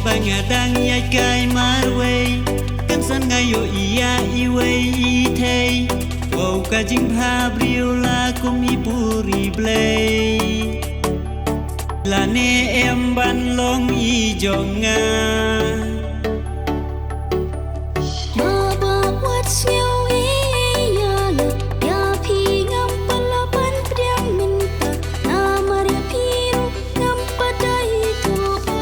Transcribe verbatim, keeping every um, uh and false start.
Ba nga dang ïaid kai marwei, kynsan nga ïohi ïa iwei i thei. Wow, ka jingbha briew la kum i puri Blei. Lane em ban long i jong nga. Maba wat sngew ïa la, ïa phi ngam pat lah ban pdiang mynta. Namar ïa phi ruh ngam pat dei to ba.